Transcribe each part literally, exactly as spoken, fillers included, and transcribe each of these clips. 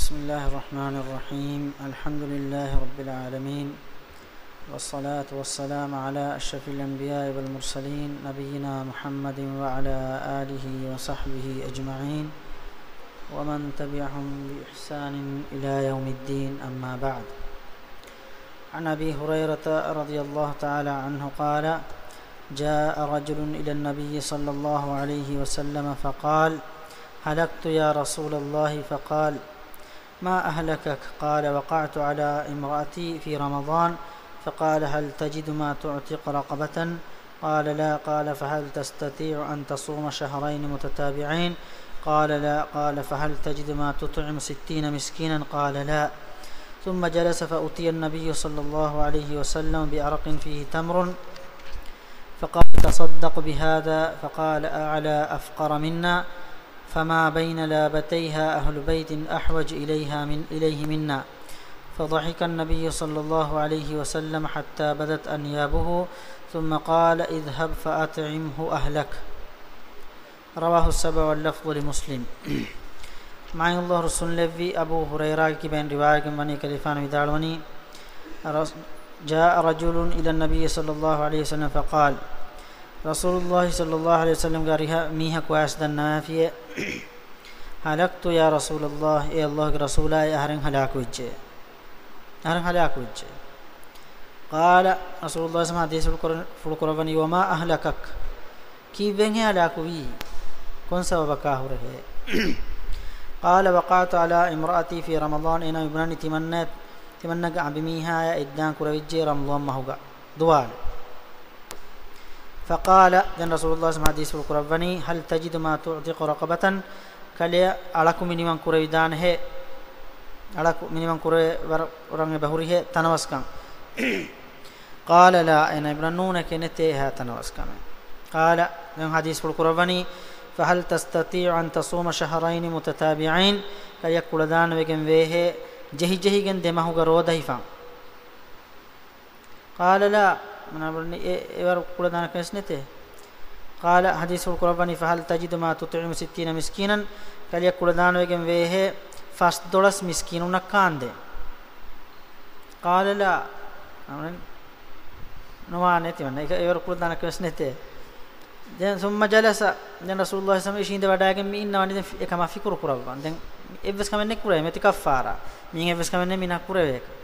بسم الله الرحمن الرحيم. الحمد لله رب العالمين. والصلاة والسلام على أشرف الأنبياء والمرسلين نبينا محمد وعلى آله وصحبه أجمعين ومن تبعهم بإحسان إلى يوم الدين، أما بعد. عن أبي هريرة رضي الله تعالى عنه قال: جاء رجل إلى النبي صلى الله عليه وسلم فقال: هلكت يا رسول الله. فقال: ما أهلكك؟ قال: وقعت على امرأتي في رمضان، فقال: هل تجد ما تعتق رقبة؟ قال: لا. قال: فهل تستطيع أن تصوم شهرين متتابعين؟ قال: لا. قال: فهل تجد ما تطعم ستين مسكينا؟ قال: لا. ثم جلس فأتي النبي صلى الله عليه وسلم بعرق فيه تمر، فقال: تصدق بهذا. فقال: أعلى أفقر منا، فما بين لابتيها أهل بيت أحوج إليها من، إليه منا. فضحك النبي صلى الله عليه وسلم حتى بدت أنيابه، ثم قال: اذهب فأطعمه أهلك. رواه السبعة واللفظ لمسلم. މާތް ﷲ ރުއްސުންލެއްވި އަބޫ ހުރައިރާގެ ކިބައިން ރިވާޔަތްވަނީ، ކަލޭގެފާނު ވިދާޅުވަނީ، ރަސް-، جاء رجل إلى النبي صلى الله عليه وسلم فقال، ރަސޫލުﷲ ޞައްލަﷲ ޢަލައިހި ވަސައްލަމްގެ އަރިހަށް މީހަކު އައިސް ދަންނަވައިފިއޭ، هلكت يا رسول الله، އޭ ﷲގެ ރަސޫލާ، އަހަރެން ހަލާކުވެއްޖެ. އަހަރެން ހަލާކުވެއްޖެ. قال، ރަސޫލުﷲ ޞައްލަﷲ ޢަލައިހި ވަސައްލަމް ޙަދީޘްފުޅު ކުރަ-، ފުޅު ކުރައްވަނީ، وما أهلكك؟ ކީއްވެހޭ ހަލާކުވީ؟ ކޮން ސަބަބަކާ ހުރެހޭ؟ قال، وقعت على امرأتي في رمضان، އޭނާ މި ބުނަނީ ތިމަންނަ-، ތިމަންނަގެ އަނބިމީހާޔާ އިއްދާ ކުރެވިއްޖެ ރަމަޟާން މަހުގަ. ދުވާލު. فقال، ދެން ރަސޫލުﷲ ޞައްލަﷲ ޢަލައިހި ވަސައްލަމް ޙަދީޘްފުޅު ކުރައްވަނީ، هل تجد ما تعتق رقبة؟ ކަލެއަށް އަޅަކު މިނިވަން ކުރެވިދާނެހޭ؟ އަޅަކު މިނިވަން ކުރެވޭ ވަރަށް އެބަ ހުރިހޭ ތަނަވަސްކަން؟ قال، لا، އޭނާ ބުނަނީ ނޫނެކޭ، ނެތޭ އެހާ ތަނަވަސްކަމެއް. قال، ދެން ޙަދީޘްފުޅު ކުރައްވަނީ، فهل تستطيع أن تصوم شهرين متتابعين؟ ކަލެއަށް ކުޅަދާނަވެގެން ވޭހޭ ޖެހިޖެހިގެން ދެ މަހުގަ ރޯދަ ހިފަން؟ قال، لا، އޭނާ ބުނަނީ އެ، އެވަރު ކުޅަދާނަކަން ވެސް ނެތޭ. قال، ޙަދީޘްފުޅު ކުރައްވަނީ، فهل تجد ما تطعم ستين مسكينا؟ ކަލެއަށް ކުޅަދާނަވެގެން ވޭހޭ ފަސް ދޮޅަސް މިސްކީނުންނަށް ކާންދޭން؟ قال، لا، އޭނާ ބުނަނީ ނުވާނެ ތިމަންނަ، އެ، އެވަރު ކުޅަދާނަކަން ވެސް ނެތޭ. ދެން ثم جلس، ދެން ރަސޫލުﷲ ޞައްލަﷲ ޢަލައިހި ވަސައްލަމް އިށީނދެ ވަޑައިގެން މި އިންނަވަނީ ދެން އެކަމާ ފިކުރު ކުރައްވަން. ދެން އެއްވެސް ކަމެއް ނެތް ކުރެވޭ، މި އޮތީ ކައްފާރާ. މިއިން އެއްވެސް ކަމެއް ނެތް މިނާ ކުރެވޭކަށް.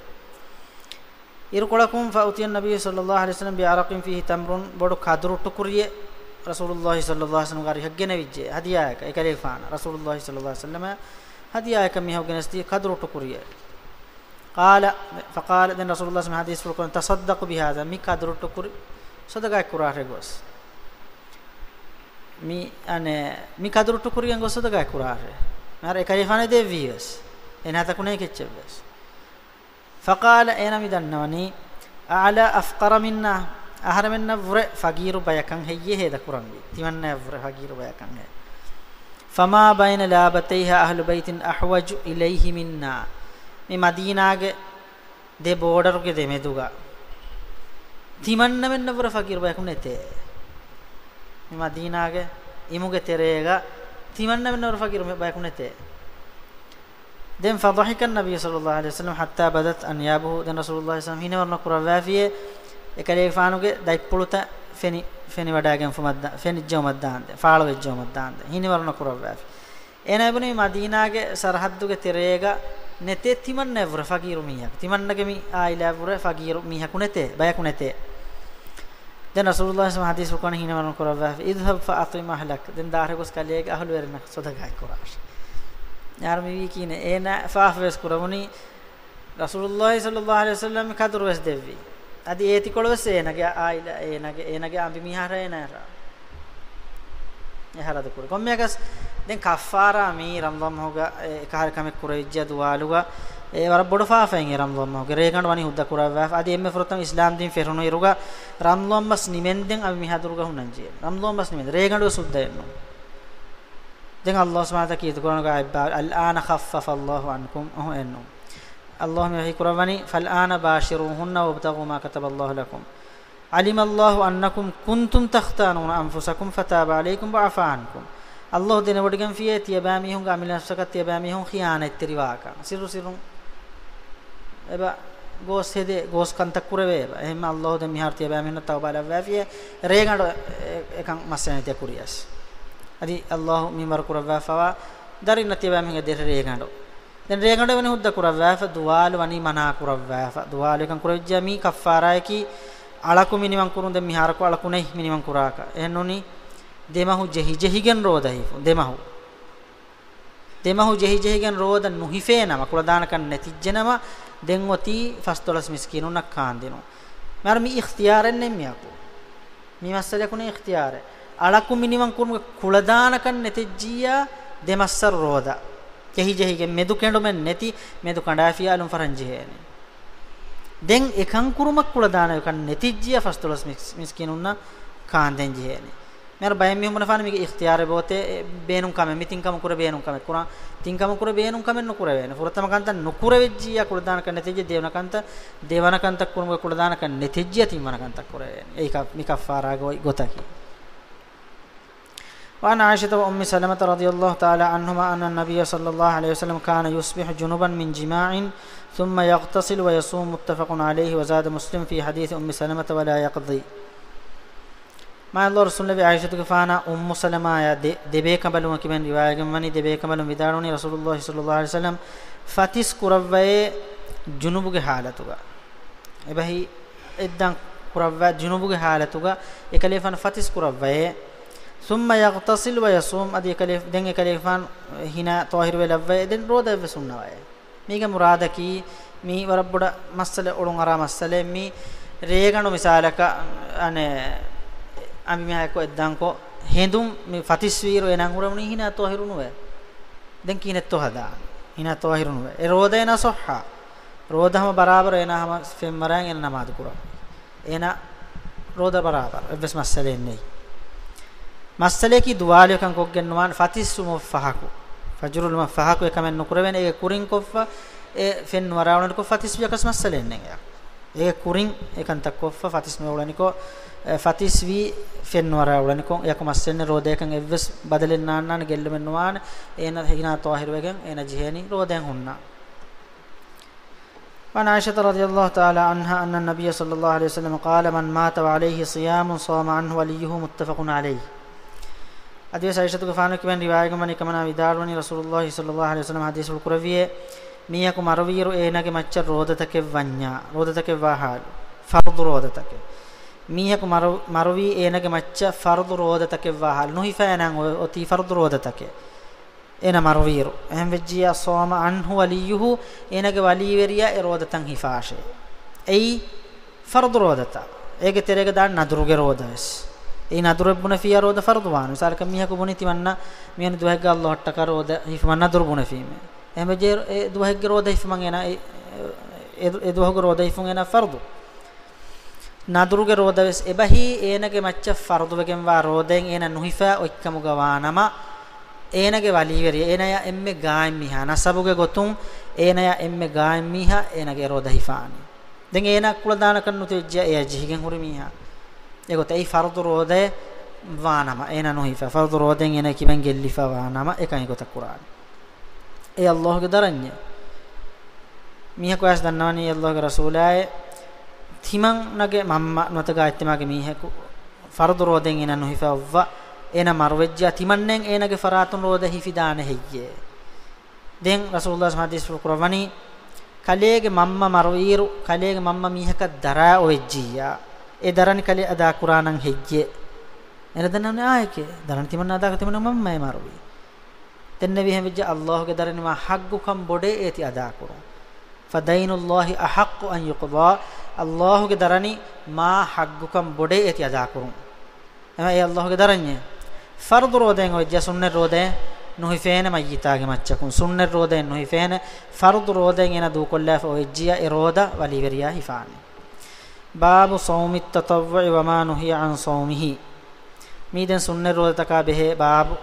އިރުކޮޅަކުން فأتي النبي صلى الله عليه وسلم بعرق فيه تمر، ބޮޑު ކަދުރު ޓުކުރިއެއް ރަސޫލުﷲ ޞައްލަﷲ ޢަލައިހި ވަސައްލަމްގެ އަރިހަށް ގެނެވިއްޖެ، ހަދިޔާއަކަށް، އެކަލޭގެފާނަށް، ރަސޫލުﷲ ޞައްލަﷲ ޢަލައިހި ވަސައްލަމަށް ހަދިޔާއަކަށް މީހަކު ގެނެސްދިޔަ ކަދުރު ޓުކުރިއެއް. قال، فقال، ދެން ރަސޫލުﷲ ޞައްލަﷲ ޢަލައިހި ވަސައްލަމް ޙަދީޘްފުޅު ކުރައްވަނީ، تصدق بهذا، މި ކަދުރު ޓުކުރި ޞަދަޤާތް ކުރާށޭ ގޮސް. މި، އަނެއް، މި ކަދުރު ޓުކުރިއެއް ގޮސް ޞަދަޤާތް ކުރާށޭ. މިހާރު އެކަލޭގެފާނަށް ދެއްވީ ވެސް. އޭނާ ހަތަކު ނެތް ކެއްޗެއް ވެސް. فقال، އޭނާ މި ދަންނަވަނީ، أعلى أفقر منا، އަހަރެމެންނަށްވުރެ ފަގީރު ބަޔަކަށް ހެއްޔޭ ހޭދަ ކުރަންވީ؟ ތިމަންނަޔަށްވުރެ ފަގީރު ބަޔަކަށް ހޭ. فما بين لابتيها أهل بيت أحوج إليه منا. މި މަދީނާގެ ދެ ބޯޑަރުގެ ދެމެދުގަ ތިމަންނަމެންނަށްވުރެ ފަގީރު ބަޔަކު ނެތޭ. މި މަދީނާގެ އިމުގެ ތެރޭގަ ތިމަންނަމެންނަށްވުރެ ފަގީރު މެ-، ބަޔަކު ނެތޭ. ދެން فضحك النبي صلى الله عليه وسلم حتى بدت أنيابه، ދެން ރަސޫލުﷲ ޞައްލަﷲ ޢަލައިހި ވަސައްލަމް ހިނިވަރު ނުކުރައްވާފިޔޭ، އެކަލޭގެފާނުގެ ދަތްޕުޅުތައް ފެނި، ފެނިވަޑައިގެންފުމަށްދާ-، ފެނިއްޖައުމަށްދާންދެން، ފާޅުވެއްޖައުމަށްދާންދެން، ހިނިވަރު ނުކުރައްވާފި. އޭނާ ބުނީ މަދީނާގެ ސަރަހައްދުގެ ތެރޭގަ ނެތޭ ތިމަންނަޔަށްވުރެ ފަގީރު މީހަކު. ތިމަންނަގެ މި ޢާއިލާއަށްވުރެ ފަގީރު މީހަކު ނެތޭ، ބަޔަކު ނެތޭ. ދެން ރަސޫލުﷲ ޞައްލަﷲ ޢަލައިހި ވަސައްލަމް ޙަދީޘްފުޅު ކުރައްވަނީ ހިނިވަރު ނުކުރައްވާފި، اذهب فأطعم أهلك، ދެން ދާށޭ ގޮސް ކަލޭގެ އަހުލުވެރިންނަށް ޞަދަޤާތް ކުރާށޭ. މިހާރު މިވީ ކިހިނެއް؟ އޭނާ ފާފަވެސް ކުރަމުނީ، ރަސޫލުﷲ ޞައްލަﷲ ޢަލައިހި ވަސައްލަމް ކަދުރުވެސް ދެއްވި. އަދި އޭތިކޮޅުވެސް އޭނާގެ ޢާއިލާ، އޭނާގެ، އޭނާގެ އަނބިމީހާރާ އޭނާއަށް އެ ހަރަދު ކުރި. ކޮންމެއަކަސް ދެން ކައްފާރާ މީ ރަމަޟާން މަހުގަ އެ އެކަހަލަ ކަމެއް ކުރެވިއްޖެ ދުވާލުގަ، އެ ވަރަށް ބޮޑު ފާފައެއް އެ ރަމަޟާން މަހުގެ ރޭގަނޑު ވަނީ ހުއްދަ ކުރައްވާފަ. އަދި އެންމެ ފުރަތަމަ އިސްލާމް ދީން ފެށުނު އިރުގަ ރަމަޟާން މަސް ނިމެންދެން އަނބިމީހާ ދުރުގަ ހުންނަންޖެހޭ. ރަމަޟާން މަސް ނިމެންދެން ރޭގަނޑުވެސް ހުއްދައެއްނު. ދެން ﷲ ސުބްޙާނަހޫ ވަތަޢާލާ ކީރިތި ޤުރްއާނުގަ އައިބާ، الآن خفف الله عنكم، އޮހޮ އެއްނު. ﷲ މި ވަޙީ ކުރައްވަނީ، فالآن باشروهن وابتغوا ما كتب الله لكم. علم الله أنكم كنتم تختانون أنفسكم فتاب عليكم وعفا عنكم. އައްލާހު ދެނެވޮޑިގެންފިޔޭ ތިޔަބައިމީހުންގެ އަމިއްލަ ނަފްސަކަށް ތިޔަބައިމީހުން ޚިޔާނަތްތެރިވާކަން. ސިއްރު ސިއްރުން އެބަ ގޯސް ހެދޭ، ގޯސް ކަންތައް ކުރެވޭ އެބަ. އެހެންމަ އައްލާހު ދެން މިހާރު ތިޔަބައިމީހުންނަށް ތައުބާ ލައްވައިފިޔޭ ރޭގަނޑު އެ-، އެކަން މައްސަލަ ނެތޭ ކުރިޔަސް. އަދި އައްލާހު މިންވަރު ކުރައްވާފަވާ ދަރިންނަށް ތިޔަބައިމީހުންގެ ދެރަ ރޭގަނޑު. ދެން ރޭގަނޑު އެވަނި ހުއްދަ ކުރައްވާފަ، ދުވާލު ވަނީ މަނާ ކުރައްވާފަ. ދުވާލު އެކަން ކުރެވިއްޖެ މީ ކައްފާރާއަކީ އަޅަކު މިނިވަން ކުރުން. ދެން މިހާރަކު އަޅަކު ނެތް މިނިވަން ކުރާކަށް. އެހެން ނޫނީ ދެމަހު ޖެހި ޖެހިގެން ރޯދަ ހިފުން. ދެމަހު. ދެމަހު ޖެހި ޖެހިގެން ރޯދަ ނުހިފޭ ނަމަ، ކުޅަދާނަކަން ނެތިއްޖެ ނަމަ، ދެން އޮތީ ފަސްދޮޅަސް މިސްކީނުންނަށް ކާންދިނުން. މިހާރު މި އިޚްތިޔާރެއް ނެތް މިއަކު. މި މައްސަލަޔަކު ނެތް އިޚްތިޔާރެއް. އަޅަކު މިނިވަން ކުރުމުގެ ކުޅަދާނަކަން ނެތިއްޖިއްޔާ ދެ މައްސަރު ރޯދަ. ޖެހި ޖެހިގެން މެދު ކެނޑުމެއް ނެތި، މެދު ކަނޑާފިޔާލުން ފަރަން ޖެހޭނެ. ދެން އެކަން ކުރުމަށް ކުޅަދާނަކަން ނެތިއްޖިއްޔާ ފަސްދޮޅަސް މިސް-، މިސްކީނުންނަށް ކާންދެން ޖެހޭނެ. މިހާރު ބައެއް މީހުން ބުނެފާނެ މީގެ އިޚްތިޔާރެއް އޮތޭ، އެ ބޭނުން ކަމެއް، މި ތިން ކަމު ކުރެ ބޭނުން ކަމެއް ކުރާ، ތިން ކަމު ކުރެ ބޭނުން ކަމެއް ނުކުރެވޭނެ. ފުރަތަމަ ކަންތައް ނުކުރެވިއްޖިއްޔާ ކުޅަދާނަކަން ނެތިއްޖެ، ދެވަނަ ކަންތައް، ދެވަނަ ކަންތައް ކުރުމުގެ ކުޅަދާނަކަން ނެތިއްޖިއްޔާ ތިންވަނަ ކަންތައް ކުރެވޭނެ. އެއީ ކަ-، މި ކައްފާރާގެ އޮތް ގޮތަކީ. وعن عائشة وأم سلمة رضي الله تعالى عنهما أن النبي صلى الله عليه وسلم كان يصبح جنبا من جماع ثم يغتسل ويصوم، متفق عليه، وزاد مسلم في حديث أم سلمة ولا يقضي. މާތް ރަސޫލު ނަބީ ޢާއިޝަތުގެފާނާ އުއްމު ސަލަމާޔާ ދެ-، ދެބޭކަނބަލުން ކިބެން ރިވާޔަތްވަނީ، ދެބޭކަނބަލުން ވިދާޅުވަނީ ރަސޫލުﷲ ޞައްލަﷲު ޢަލައިހި ވަސައްލަމަ ފަތިސް ކުރައްވައޭ ޖުނުބުގެ ޙާލަތުގަ. އެބަހީ އެއްދަން ކުރައްވާ ޖުނުބުގެ ޙާލަތުގަ އެކަލޭފާނު ފަތިސް ކުރައްވައޭ. ثم يغتسل ويصوم، އަދި އެކަލޭ-، ދެން އެކަލޭފާނު ހިނާ ޠާހިރުވެ ލައްވައޭ، ދެން ރޯދަ އެއްވެސް ހުންނަވައޭ. މީގެ މުރާދަކީ މީ ވަރަށް ބޮޑަށް މައްސަލަ އޮޅުން އަރާ މައްސަލައެއް. މީ ރޭގަނޑު މިސާލަކަށް އަނެއް އަނބިމީހާއެއްކޮށް އެއްދަންކޮށް ހެނދުން މި ފަތިސްވީއިރު އޭނާ ހުރެވުނީ ހިނާ ޠާހިރު ނުވޭ. ދެން ކިހިނެއްތޯ ހަދާނީ؟ ހިނާ ޠާހިރު ނުވޭ. އެ ރޯދަ އޭނާ ޞައްޙަ. ރޯދަ ހަމަ ބަރާބަރު އޭނާ ހަމަ ފެންވަރާއިން އޭނާ ނަމާދު ކުރަން. އޭނާ ރޯދަ ބަރާބަރު، އެއްވެސް މައްސަލައެއް ނެތް. މައްސަލައަކީ ދުވާލު އެކަން ކޮށްގެން ނުވާނެ، ފަތިސްވުމަށް ފަހަކު، ފަޖުރު ލުމަށް ފަހަކު އެކަމެއް ނުކުރެވޭނެ. އޭގެ ކުރިން ކޮށްފަ އެ ފެން ނުވަރާ އުޅެނިކޮށް ފަތިސްވިޔަކަސް މައްސަލައެއް ނެތް. އޭގެ ކުރިން އެކަންތައް ކޮށްފަ ފަތިސް ނުވަރާ އުޅެނިކޮށް، އެ، ފަތިސްވީ ފެން ނުވަރާ އުޅެނިކޮށް އެއަކު މައްސަލައެއް ނެތް. ރޯދައަކަށް އެއްވެސް ބަދަލެއް ނާންނާނެ، ގެއްލުމެއް ނުވާނެ. އޭނާ ހިނާ ޠާހިރުވެގެން އޭނާ ޖެހޭނީ ރޯދައެއް ހުންނާ. وعن عائشة رضي الله تعالى عنها أن النبي صلى الله عليه وسلم قال: من مات وعليه صيام صام عنه وليه، متفق عليه. އަދިވެސް ޢާއިޝަތުގެފާނު ކިބެން ރިވާޔަތްވަނީ، ކަމަނާ ވިދާޅުވަނީ، ރަސޫލުﷲ ޞައްލަﷲު ޢަލައިހި ވަސައްލަމަ ޙަދީޘްފުޅު ކުރެއްވިއޭ، މީހަކު މަރުވިއިރު އޭނާގެ މައްޗަށް ރޯދަތަކެއް ވަންޏާ، ރޯދަތަކެއް ވާ ޙާލު، ފަރުޟު ރޯދަތަކެއް. މީހަކު މަރު-، މަރުވީ އޭނާގެ މައްޗަށް ފަރުޟު ރޯދަތަކެއް ވާ ޙާލު، ނުހިފާ އޭނާ އޮ-، އޮތީ ފަރުޟު ރޯދަތަކެއް. އޭނާ މަރުވިއިރު. އެހެން ވެއްޖިއްޔާ، صام عنه وليه، އޭނާގެ ވަލީވެރިޔާ އެ ރޯދަތައް ހިފާށޭ. އެއީ ފަރުޟު ރޯދަތައް. އޭގެ ތެރޭގަ ދާން ނަދުރުގެ ރޯދަވެސް. އެއީ ނަދުރެއް ބުނެފިއްޔާ ރޯދަ ފަރުޟު ވާނެ. މިސާލަކަށް މީހަކު ބުނީ ތިމަންނަ މިވެނި ދުވަހެއްގަ ﷲ އަށްޓަކާ ރޯދަ ހިފުމަށް ނަދުރު ބުނެފީމޭ. އެހެން ވެއްޖެ އެ ދުވަހެއްގެ ރޯދަ ހިފުމަށް އޭނާ އެ، އެ، އެ ދުވަހުގެ ރޯދަ ހިފުން އޭނާ ފަރުޟު. ނަދުރުގެ ރޯދަވެސް އެބަހީ އޭނާގެ މައްޗަށް ފަރުޟުވެގެންވާ ރޯދައެއް އޭނާ ނުހިފާ އޮތްކަމުގަ ވާނަމަ، އޭނާގެ ވަލީވެރިޔާ، އޭނާޔާ އެންމެ ގާތް މީހާ، ނަސަބުގެ ގޮތުން އޭނާޔާ އެންމެ ގާތް މީހާ އޭނާގެ އެ ރޯދަ ހިފާނީ. ދެން އޭނާ ކުޅަދާނަކަން ނުތިއްޖެ އެޔަށް ޖެހިގެން ހުރި މީހާ. އެގޮތަށް އެއީ ފަރުޟު ރޯދައެއް ވާނަމަ، އޭނާ ނުހިފާ، ފަރުޟު ރޯދައިން އޭނާ ކިބައިން ގެއްލިފަ ވާނަމަ، އެކަން އެގޮތަށް ކުރާނީ. އެ ﷲ ގެ ދަރަންޏެއް. މީހަކު އައިސް ދަންނަވަނީ ﷲ ގެ ރަސޫލާއޭ، ތިމަންނަގެ މަންމަ ނުވަތަ ގާތްތިމާގެ މީހަކު ފަރުޟު ރޯދައިން އޭނާ ނުހިފާ އޮއްވާ، އޭނާ މަރުވެއްޖިއްޔާ ތިމަންނައިން އޭނާގެ ފަރާތުން ރޯދަ ހިފިދާނެ ހެއްޔޭ؟ ދެން ރަސޫލުﷲ ޙަދީޘްފުޅު ކުރައްވަނީ، ކަލޭގެ މަންމަ މަރުވިއިރު، ކަލޭގެ މަންމަ މީހަކަށް ދަރާ އޮވެއްޖިއްޔާ، އެ ދަރަނި ކަލޭ އަދާކުރާނަން ހެއްޔޭ؟ އޭނަ ދަންނަވަނީ އާއެކޭ، ދަރަނި ތިމަންނަ އަދާކޮށް ތިމަންނަ މަންމައޭ މަރުވީ. ދެންނެވި ހެން ވެއްޖެ ﷲ ގެ ދަރަނި މާ ޙައްޤުކަން ބޮޑޭ އޭތި އަދާކުރުން. فدين الله أحق أن يقضى، ﷲ ގެ ދަރަނި މާ ޙައްޤުކަން ބޮޑޭ އޭތި އަދާކުރުން. އެމަ އެ ﷲ ގެ ދަރަންޏޭ. ފަރުޟު ރޯދައިން އޮވެއްޖެ ސުންނަތް ރޯދައެއް ނުހިފޭނެ މައްޔިތާގެ މައްޗަކުން. ސުންނަތް ރޯދައެއް ނުހިފޭނެ، ފަރުޟު ރޯދައިން އޭނަ ދޫކޮށްލާފަ އޮވެއްޖިއްޔާ އެ ރޯދަ ވަލީވެރިޔާ ހިފާނެ. باب صوم التطوع وما نهي عن صومه. މީ ދެން ސުންނަތް ރޯދަތަކާ ބެހޭ ބާބު،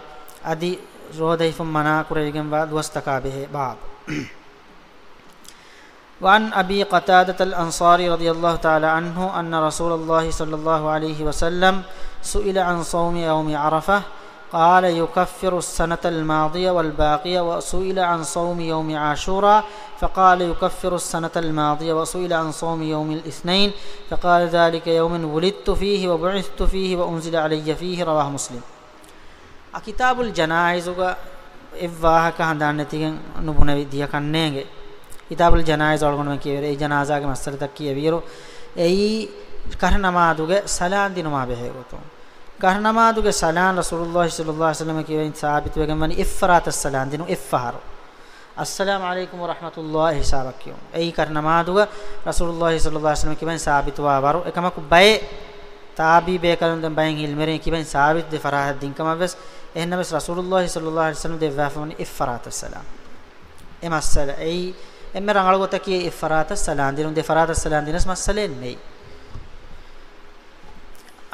އަދި ރޯދަ ހިފުން މަނާ ކުރެވިގެންވާ ދުވަސްތަކާ ބެހޭ ބާބު. وعن أبي قتادة الأنصاري رضي الله تعالى عنه أن رسول الله صلى الله عليه وسلم سئل عن صوم يوم عرفة، قال يكفر السنة الماضية والباقية، وسئل عن صوم يوم عاشوراء فقال يكفر السنة الماضية، وسئل عن صوم يوم الاثنين فقال ذلك يوم ولدت فيه وبعثت فيه وأنزل علي فيه، رواه مسلم. އަ، ކިތާބުލް ޖަނާއިޒުގަ އެއްވާހަކަ ހަނދާން ނެތިގެން ނުބުނެވި ދިޔަ ކަންނޭނގެ. ކިތާބުލް ޖަނާއިޒު އަޅުގަނޑުމެން ކިޔެވިއިރު، އެ ޖަނާޒާގެ މައްސަލަތައް ކިޔެވިއިރު، އެއީ ކަށަ ނަމާދުގެ ސަލާން ދިނުމާ ބެހޭ ގޮތުން. ކަށަ ނަމާދުގެ ސަލާން ރަސޫލުﷲ ޞައްލަﷲ ޢަލައިހި ވަސައްލަމަ ކިޔަވަން ސާބިތުވެގެން ވަނީ އެއްފަރާތަށް ސަލާން ދިނުން އެއްފަހަރު. އައްސަލާމު ޢަލައިކުމް ވަރަޙްމަތުﷲ ހިސާބަށް ކިޔުން. އެއީ ކަށަ ނަމާދުގަ ރަސޫލުﷲ ޞައްލަﷲ ޢަލައިހި ވަސައްލަމަ ކިޔަވަން ސާބިތުވާ ވަރު. އެކަމަކު ބައެއް ތާބީ ބޭކަލުން ދެން ބައެއް ޢިލްމުވެރިން ކިޔަވަން ސާބިތު ދެ ފަރާތަށް ދިން ކަމަށް ވެސް. އެހެންނަމަވެސް ރަސޫލުﷲ ޞައްލަﷲ ޢަލައިހި ވަސައްލަމަ ދެއްވާފަ ވަނީ އެއްފަރާތަށް ސަލާމް. އެ މައްސަލަ އެއީ އެންމެ ރަނގަޅު ގޮތަކީ އެއްފަރާތަށް ސަލާން ދިނުން، ދެ ފަރާތަށް ސަލާން ދިނަސް މައްސަލައެއް ނެތް.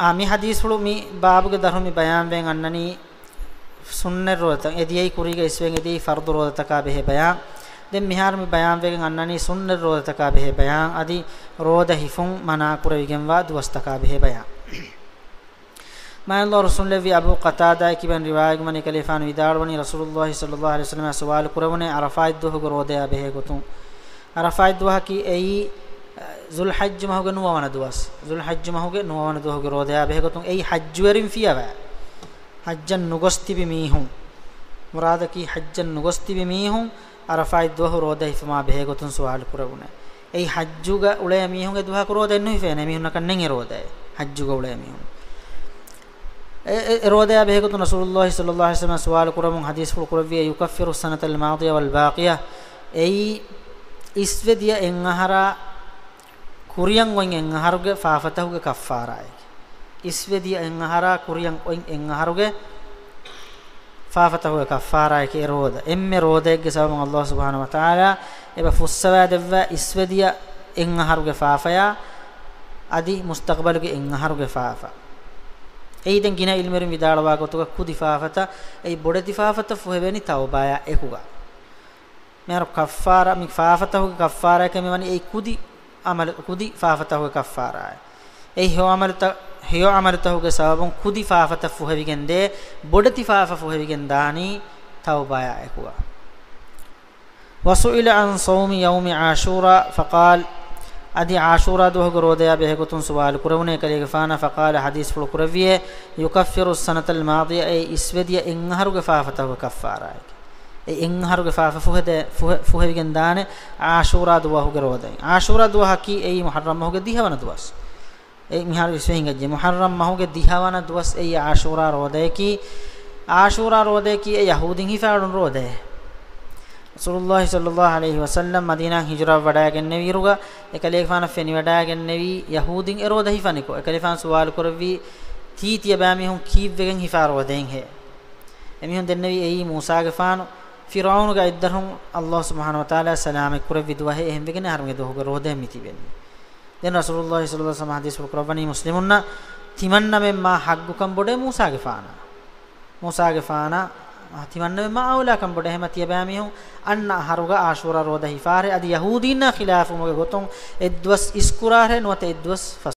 އާ، މި ޙަދީޘްފުޅު މި ބާބުގެ ދަށުން މި ބަޔާންވެގެން އަންނަނީ ސުންނަތް ރޯދަތައް، އެދިޔައީ ކުރީގަ އިސްވެގެން އެދިޔައީ ފަރުޟު ރޯދަތަކާ ބެހޭ ބަޔާން. ދެން މިހާރު މި ބަޔާންވެގެން އަންނަނީ ސުންނަތް ރޯދަތަކާ ބެހޭ ބަޔާން. އަދި ރޯދަ ހިފުން މަނާ ކުރެވިގެންވާ ދުވަސްތަކާ ބެހޭ ބަޔާން. މާތް ރުއްސުންލެއްވި އަބޫ ޤަތާދާ ކިބަން ރިވާޔަތްވަނީ ކަލޭގެފާނު ވިދާޅުވަނީ ރަސޫލުﷲ ޞައްލަﷲ ޢަލައިހި ވަސައްލަމަ ސުވާލު ކުރެވުނޭ ޢަރަފާތް ދުވަހުގެ ރޯދަޔާ ބެހޭ ގޮތުން. ޢަރަފާތް ދުވަހަކީ އެއީ، އަ، ޛުލްޙައްޖު މަހުގެ ނުވަވަނަ ދުވަސް. ޛުލްޙައްޖު މަހުގެ ނުވަވަނަ ދުވަހުގެ ރޯދަޔާ ބެހޭ ގޮތުން އެއީ ޙައްޖުވެރިން ފިޔަވާ. ޙައްޖަށް ނުގޮސް ތިބި މީހުން. މުރާދަކީ ޙައްޖަށް ނުގޮސް ތިބި މީހުން ޢަރަފާތް ދުވަހު ރޯދަ ހިފުމާ ބެހޭ ގޮތުން ސުވާލު ކުރެވުނޭ. އެއީ ޙައްޖުގަ އުޅޭ މީހުން އެ ދުވަހަކު ރޯދައެއް ނުހިފޭނެ، އެމީހުންނަކަށް ނެތް އެ ރޯދައެއް، ޙައްޖުގަ އުޅޭ މީހުން. އެ، އެ، އެ ރޯދަޔާ ބެހޭގޮތުން ރަސޫލުﷲ ޞައްލަﷲ ޢަލައިހި ވަސައްލަމަ ސުވާލު ކުރަމުން ޙަދީޘްފުޅު ކުރެއްވިއޭ، يكفر السنة الماضية والباقية، އެއީ އިސްވެ ދިޔަ އެއް އަހަރާ ކުރިއަށް އޮތް އެއް އަހަރުގެ ފާފަތަކުގެ ކައްފާރާއެކޭ. އިސްވެ ދިޔަ އެއް އަހަރާ ކުރިއަށް އޮތް އެއް އަހަރުގެ ފާފަތަކުގެ ކައްފާރާއެކޭ އެ ރޯދަ. އެންމެ ރޯދައެއްގެ ސަބަބުން ﷲ ސުބްޙާނަހޫ ވަތަޢާލާ އެބަ ފުއްސަވާ ދެއްވާ އިސްވެ ދިޔަ އެއް އަހަރުގެ ފާފަޔާ އަދި މުސްތަޤްބަލުގެ އެއް އަހަރުގެ ފާފަ. އެއީ ދެން ގިނަ ޢިލްމުވެރިން ވިދާޅުވާ ގޮތުގަ ކުދި ފާފަތައް، އެއީ ބޮޑެތި ފާފަތައް ފުހެވޭނީ ތައުބާޔާ އެކުގަ. މިހާރު ކައްފާރާ، މި ފާފަތަކުގެ ކައްފާރާއެކޭ މިވަނީ އެއީ ކުދި ޢަމަލު، ކުދި ފާފަތަކުގެ ކައްފާރާއެއް. އެއީ ހެޔޮ ޢަމަލުތައް، ހެޔޮ ޢަމަލުތަކުގެ ސަބަބުން ކުދި ފާފަތައް ފުހެވިގެން ދޭ، ބޮޑެތި ފާފަ ފުހެވިގެން ދާނީ ތައުބާޔާ އެކުގަ. وسئل عن صوم يوم عاشوراء فقال، އަދި ޢާޝޫރާ ދުވަހުގެ ރޯދަޔާ ބެހޭގޮތުން ސުވާލު ކުރެވުނޭ ކަލޭގެފާނަށް، فقال، ޙަދީޘްފުޅު ކުރެއްވިއޭ، يكفر السنة الماضية، އެއީ އިސްވެ ދިޔަ އެއް އަހަރުގެ ފާފަތަކުގެ ކައްފާރާއެކޭ. އެ އެއް އަހަރުގެ ފާފަ ފުހެދޭ، ފުހެ، ފުހެވިގެން ދާނެ ޢާޝޫރާ ދުވަހުގެ ރޯދައިން. ޢާޝޫރާ ދުވަހަކީ އެއީ މުޙައްރަމް މަހުގެ ދިހަވަނަ ދުވަސް. އެ މިހާރު ވިސްވެ ހިނގައްޖެ. މުޙައްރަމް މަހުގެ ދިހަވަނަ ދުވަސް އެއީ ޢާޝޫރާ ރޯދައަކީ. ޢާޝޫރާ ރޯދައަކީ އެ ޔަހޫދީން ހިފާއިރުން ރޯދައެއް. ރަސޫލުﷲ ޞައްލަﷲ ޢަލައިހި ވަސައްލަމް މަދީނާއަށް ހިޖުރަވެވަޑައިގެންނެވިއިރުގަ، އެކަލޭގެފާނަށް ފެނިވަޑައިގެންނެވީ ޔަހޫދީން އެ ރޯދަ ހިފަނިކޮށް، އެކަލޭގެފާނު ސުވާލު ކުރެއްވީ، ތީ ތިޔަބައިމީހުން ކީއްވެގެން ހިފާ ރޯދައެއްހޭ؟ އެމީހުން ދެންނެވީ އެއީ މޫސާގެފާނު ފިރުޢައުނުގެ އަތްދަށުން ﷲ ސުބްޙާނަހޫ ވަތަޢާލާ ސަލާމަތް ކުރެއްވި ދުވަހެއް، އެހެންވެގެން އަހަރުމެންގެ ދުވަހުގެ ރޯދައެއް މި ތިބެނީ. ދެން ރަސޫލުﷲ ޞައްލަﷲ ޢަލައިހި ވަސައްލަމަ ޙަދީޘްފުޅު ކުރައްވަނީ މުސްލިމުންނަށް، ތިމަންނަމެން މާ ޙައްޤުކަން ބޮޑޭ މޫސާގެފާނަށް. މޫސާގެފާނަށް ތިމަންނަމެން މާ އައުލާކަން ބޮޑޭ. އެހެމަ ތިޔަބައިމީހުން އަންނަ އަހަރުގަ ޢާޝޫރާ ރޯދަ ހިފާރޭ، އަދި ޔަހޫދީންނާ ޚިލާފުވުމުގެ ގޮތުން އެއްދުވަސް އިސްކުރާރޭ، ނުވަތަ އެއްދުވަސް ފަ